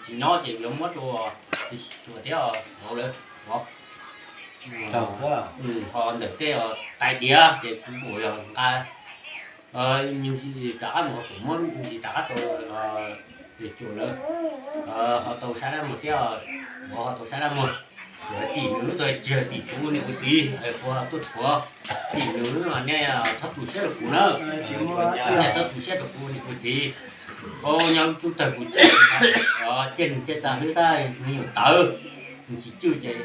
Nyob ces yuav muab rau Tsuas thiab Vauv lawv, Vauv, ho ntawm tej tais diav ces kuv yog nqa, me ntsis rov qab mus, kuv muab me ntsis rov qab rau Tsuas lawv, ho tau sab dab muag thiab, Vauv ho tau sab dab muag. Tim nws lub tog tsis yog tim kuv niam kuv txiv, kuv ho tuaj tshuav tim nws, nej txhob tu siab rau kuv na, nej txhob tu siab rau kuv niam kuv txiv. Nyob lub tub tawg kuv ciaj, ciaj nws ciaj tag hlwb tab me nyuam tawv, nws tsis cwj ces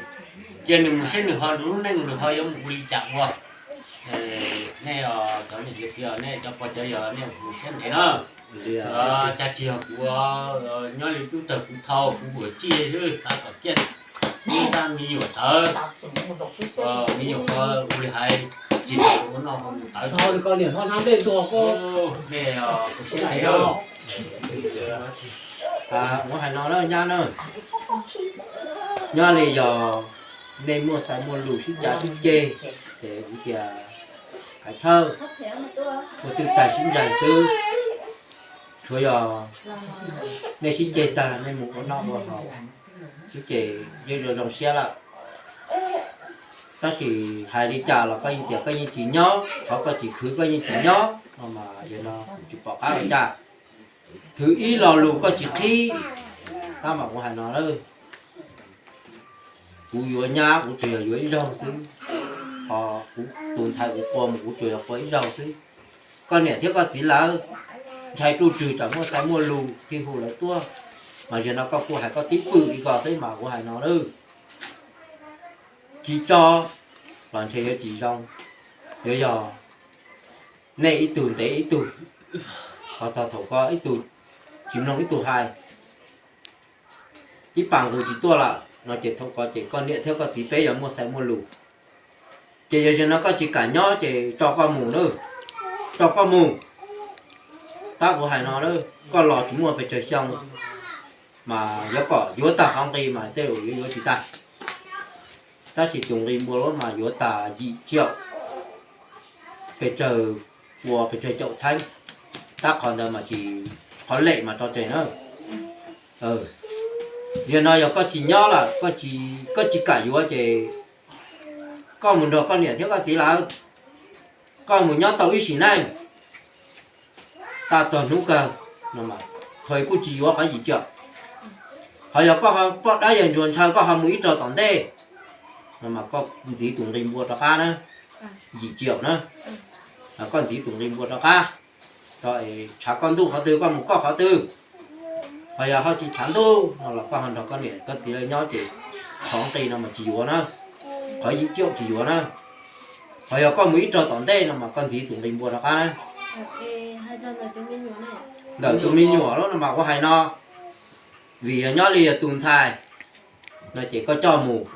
cia nws mus seb nws ho lub neej nws ho yuav mus ua li cas ua. Nej cov niam cov txiv, nej cov pog cov yawg nej mus siab ntev na. Cas tsis yog kuv, nyob li tub tawg kuv thau kuv vuam tsij xwb xav kom ciaj, tab me nyuam tawv, me nyuam ua li hais tsis tau ua noj ua mus tawv. Txog li koj niam hlob hnab nplej ntuag koj, nej siab ntev. Muab hais no na nyab na, nyob li yog nej muaj xaiv muaj lus sib cav sib ceg, ces kuv tias hais thawj, ua twb tag sib ncaim xwb. Tsuav yog nej sib ceg tag nej mus ua noj ua haus xwb ces yeej zoo zoo siab lawm. Tab sis hais li cas los koj yeej tias koj yeej tsis nyob, qhov koj tsis khwv koj yeej tsis nyob no mas yog no kuv tsis pom qab ua cas. Thwv ib lo lus koj tsis qhib, tab mas kuv hais no lawm, kuv yuav nyab kuv tsuas yog yuav ib zaug xwb, ho kuv tus ntxhais kuv qua mus kuv tsuas yog qua ib zaug xwb. Koj niam thiab koj txiv lawv ntshai ruj rwg tsam muaj xaiv muaj lus thiaj hu lawv tuaj, mas yog no koj kuj hais koj tib pwm li ko xwb mas kuv hais no lawm, tsis tso los ntshe yuav tsis zoo. Yuav yog nej ib tug ntev ib tug, ho txog thaum ko ib tug tsis mloog ib tug hais, ib pas nqus tsis tuaj lawm no ces thaum ko ces koj niam thiab koj txiv peb yuav muaj xaiv muaj lus. Ces yog zaum no koj tsis kam nyob ces tso koj mus na, tso koj mus. Tab kuv hais no, koj los tsis muaj pes tsawg xyoo, mas yuav kom yuav tag qhov nqi mas tej zaum yuav yuav tsis tag. Tab sis tus nqi npua lub mas yuav tas yim tsiaum pes tsawg, ua pes tsawg caum txheeb. Tab qhov ntawd mas tsis, qhov lem mas tso tseg na. Yog no yog koj tsis nyob lawm, koj tsis kam yuav ces koj mus nrog koj niam thiab koj txiv lawv, koj mus nyob tau ib sim neej, tas txog hnub kawg, thaum kuj tsis yuav qhov yim tsiaum. Ho yog koj poj dab yawg ntsuag ntshaw koj ho mus ib rog tom ntej, no mas koj ntxiv tus nqi npua rov qab na, yim tsiaum na, koj ntxiv tus nqi npua rov qab, tshav koj ntuj qhov twg koj mus koj qhov twg. Ho yog ho tsis tshav ntuj no los koj ho nrog koj niam koj txiv lawv nyob ces qhov nqi no mas tsis yuav na, qhov yim tsiaum tsis yuav na. Ho yog koj mus ib rog tom ntej no mas koj ntxiv tus nqi npua rov qab na. Ntawm tus me nyuam no mas kuv hais no, vim yog nyob li yog tus ntxhais no ces koj coj mus,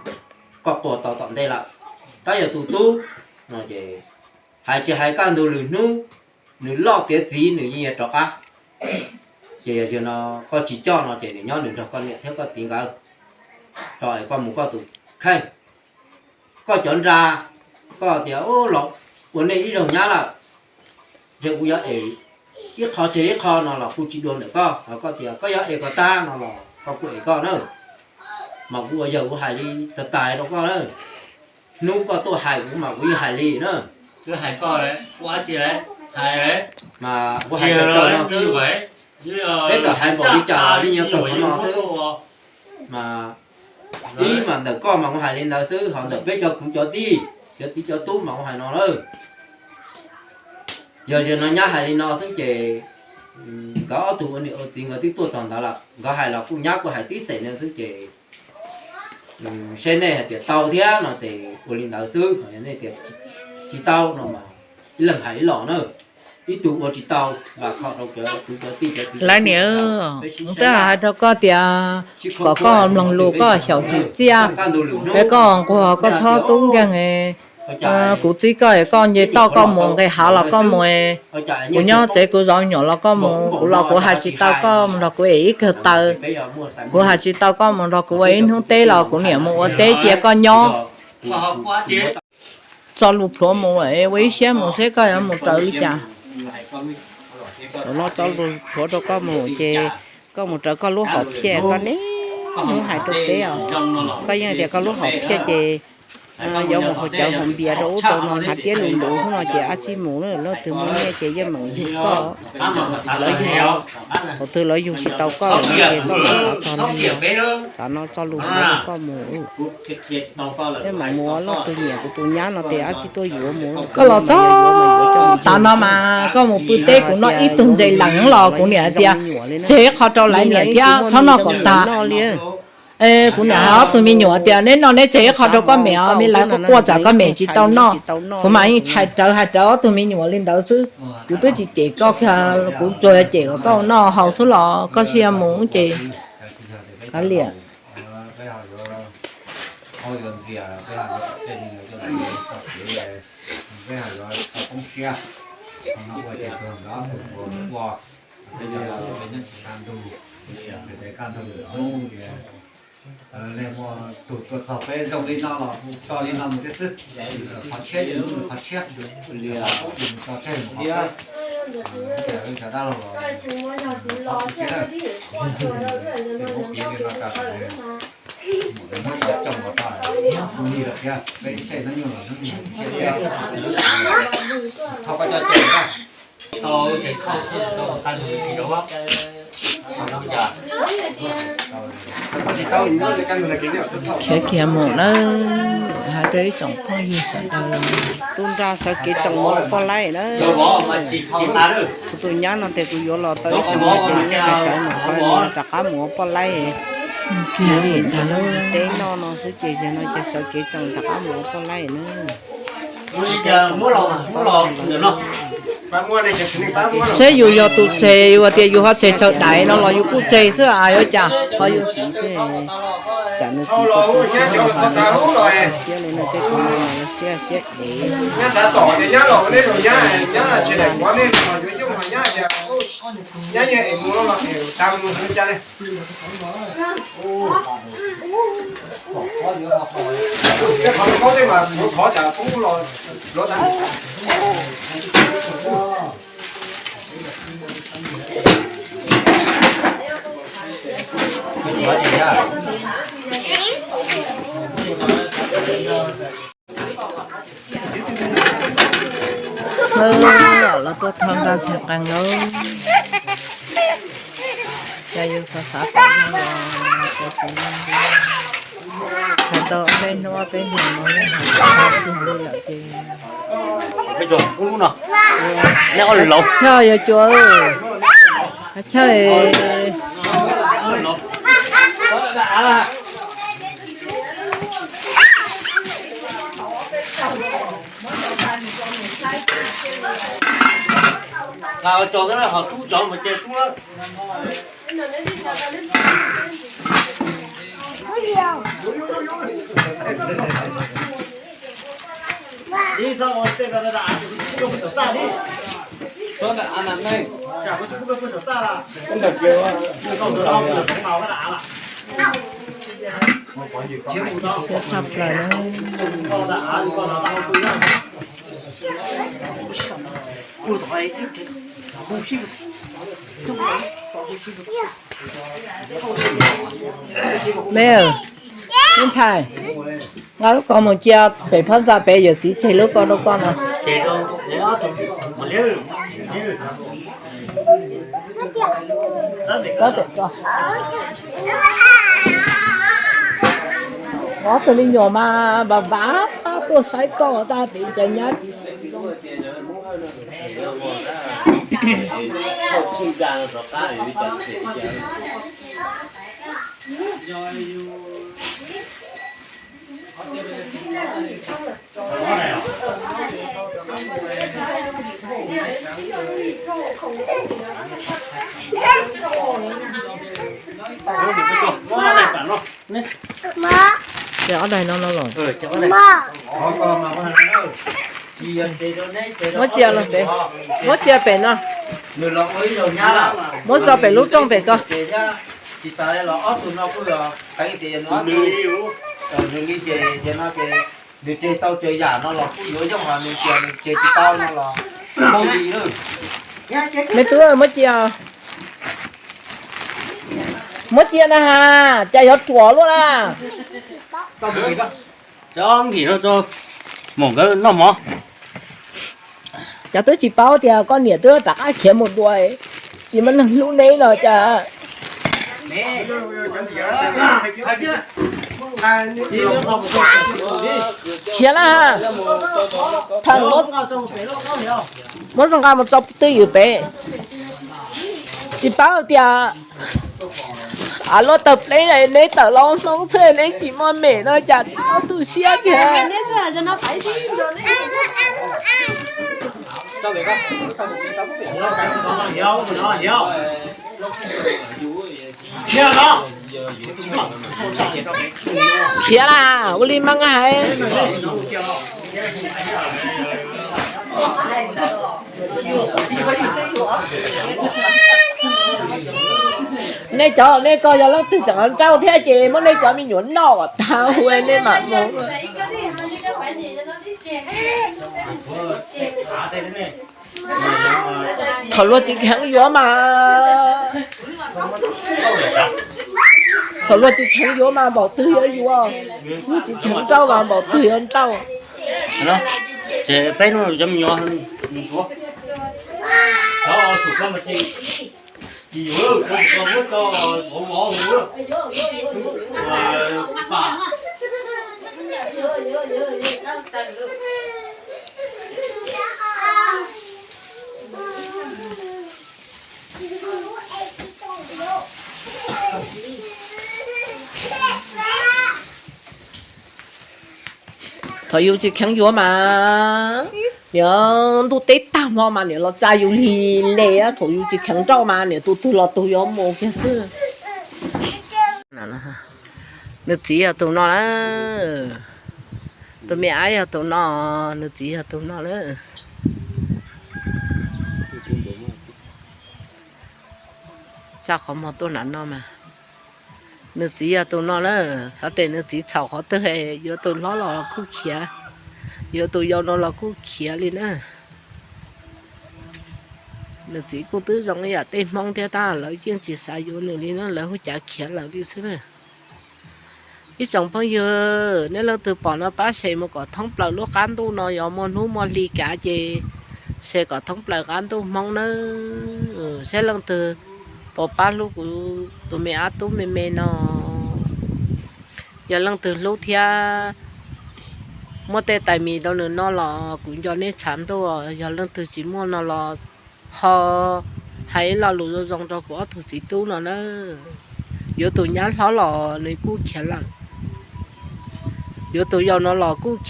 koj qua tau tom ntej lawm. Tab yog tus tub no ces hais tsis hais kaj ntug lwm hnub, nws loj tiav txiv nws yeej yuav rov qab. Ces yog zaum no koj tsis coj no ces nws nyob nws nrog koj niam thiab koj txiv nkawd, tso es koj mus koj tus kheej. Koj cov nra, koj tias los ua nej ib zaug nyab lawm, ntshe kuv yuav es ib qho tseg ib qho no los kuj tsis dua ntawm koj. Koj tias koj yuav es kom tag no los koj kuj es koj na. Mas kuv ua yawg kuv hais li tag tas rau koj na. Hnub koj tuaj hais kuv mas kuv yeej hais li na. Mas kuv hais tag no xwb, peb txawm hais npaum li cas los yeej yuav raug qhov no xwb. Mas ib mas ntawm koj mas kuv hais li ntawd xwb, ho ntawm peb cov kwv cov tij, cov txiv cov tub mas kuv hais no lawm. Yog zaum no nyab hais li no xwb ces nkawd ob tug ua niam ua txiv nkawd twb tuaj txog ntawd lawm, nkawd hais los kuj nyab kuj hais tib xeem ntawd xwb ces seb nej hais tias tau thiab no ces ua li ntawd xwb, yog nej tias tsis tau no mas ib leeg hais ib los na, ib tug ua tsis tau vam khom rau cov kwv cov tij cov txiv. Lawv niam, kuv twb hais rau koj tias kom koj mloog lus koj xyaum tsis txiaj, es koj nquag koj txhob tub nkeeg. Kuv txib koj es koj nce toj koj mus, nqis hav los koj mus. Kuv nyob tsev kuv zov nyuam los koj mus, kuv los kuv hais tsis tau koj mus nrog kuv es ib kawg taw. Kuv hais tsis tau koj mus nrog kuv ua ib hnub teb los kuv niam mus ua teb cia koj nyob. Tso lus plhuav mus, ua ib siab mus seb koj yuav mus raws li cas. Tso lus plhuav rau koj mus ces Koj mus raws koj lub hom phiaj, koj niaj hnub hais rau peb os. Koj yeej tias koj lub hom phiaj ces yuav mus haus cawv haus npias rau ub rau no hnav tiab lus lus xwb no ces ab tsi mus lawm, leej twg muaj nyiaj ces yeej meem yug koj. Lawv yug, thaum twg lawv yug tsis tau koj lawm no ces koj mus xav txog li, xav no txoj lus no rau koj mus. Yeej meem mus ua leej twg nyiam kuv tus nyab no ces ab tsi tuaj yuav mus. Koj los txog tav no mas koj mus pw teb kuv noj ib tug ntses lees los kuv niam hais tias tseg ib qho rau lawv niam thiab txhob noj kom tas. Kuv niam hais ob tug me nyuam tias neb noj neb tseg ib qho rau koj mem os, me lawv quaj quaj tsam koj mem tsis tau noj. Kuv mas yeej tshais rawv hais rawv ob tug me nyuam li ntawd xwb. Kuv twb tsis cem koj kiag, kuv tsuas cem kom koj noj haus xwb los koj sis mus ces kav liam. Leej muaj tus tuaj txog peb zoo li no los tso li no mus thiab xwb. Qhov tshiab ces mus qhov tshiab, qhov tshiab mus qhov tshiab. Cov dab laug los qhov tu siab na, ces muab piav li no tas, muab cov coj mus rau lig lawm thiab, peb ib txhia hnub nyoog los hnub nyoog siab peb. Thov koj coj coj na. Khiav kiag mus na, hais rau ib tsoom phooj ywg sawv daws, tu nra sawv kev tsoom mus ua poj laib na. Kuv tus nyab no tias kuv yuav los tau ib xyoos no ces nws yeej hais rawv mus qhov no rov qab mus ua poj laib. Kiag li ntag lauj, teb noj no xwb ces yog no ces sawv kev tsoom rov qab mus ua poj laib na. Saib yus yog tus tseg, yus tias yus ho tseg tsawg daim no los yus kuj tseg xwb as, yuav cas ho yus txiv xwb. Tsam nws txiv tus siab li no ces kuv mas siab siab ev. Nyab xav tom ces nyab los ua neb tus nyab, nyab tseg daim kuav nej los yuav yooj yim nyab tias nyab yeej ev mus no los ev tas mus xwb cas li. Qhov kaub tej mas kuv thov tsam poob los luav tas. Hlawv los tuaj thov nrog txhais qees lauj. Cas yus xav xav tau zoo los hais tau peb hnub peb hmo no yeej hais tsis tau kiag li lawm ces. Chawj yog cua, chawj. Siab tshaj plaws na. Me, me ntxhais, nqa lub ko mus cia pem phab ntxa pem, yawm txiv tseg lub ko rau koj no. Ob tug me nyuam mas vam vam tuaj saib koj tag pem ntsa nyab tsis Ces ob daim no no los. Muab tsia los pem, muab tsia pem no. Muab tso pem lub rooj pem ko. Tsis tas los ob tug no kuj yog teev tias yog nws ob tug, nws li ces yog no ces nws tseg tau tsawg yam no los kuj yuav yooj, ho nws tias nws tseg tsis tau no los kuj li lawm. Me tub, muab cia. Ua cia na has, cas yuav ruam luaj na. Cov nkawd noj mov. Cov twb tsis paub tias koj niam twb rov qab khiav mus dua, tsis muaj neeg hlub neb no cas. Khiav na, muab zoo nqa mus tso twj ywm pem. Tsis paub tias luaj tawm pleb na, neb tawm los Hmoob txhij neb tsis muaj mem no cas tsis paub tu siab tiag. Khiav na, ua li mas hais. Nej cov, nej cov yog leej twg tseem nrauj thiab ces muab nej cov me nyuam noj kom tag ua nej mam mus. Thaum luag tsis kheev yuav mas, thaum luag tsis kheev yuav mas npaum twg yuav yuav, luag tsis kheev nrauj mas npaum twg yuav nrauj. Ces peb hnub cov me nyuam, Thaum yus tsis kheev yuav mas, niam ntuj teb tag hmo mas niam los tsa yus lig le, thaum yus tsis kheev nrauj mas niam tus twg los tus yuav mus kiag xwb. Nws txiv yog tus no lawm, tus me ab yog tus no, nws txiv yog tus no lawm. Tsa qhov muag tuaj nram no mas, nws txiv yog tus no lawm, xyov tes nws txiv txhaum qhov twg, yuav tus hlob los kuj khiav, yuav tus yau no los kuj khiav li na. Nws txiv kuj twb zoo ib yam tej Hmoob thiab tab lawv yeej tsis xav yuav nws li na, lawv hu cav khiav lawm li xwb na. Ib tsoom phooj ywg, nej leej twg pom no pab share mus kom thoob plaws lub qab ntuj no, yog muaj hnub muaj hli kav ces share kom thoob plaws qab ntuj Hmoob nawb. Saib leej twg puas pab hlub kuv tus me ab tub me me no. Yog leej twg hlub thiab muaj tej tais mis rau nws no los kuv nco nej tshav ntuj, yog leej twg tsis muaj no los ho hais ib lo lus zoo zoo rau kuv ob tug txiv tub no na. Yuav tus nyab hlob los nws kuj khiav lawm, yuav tus yau no los kuj khiav.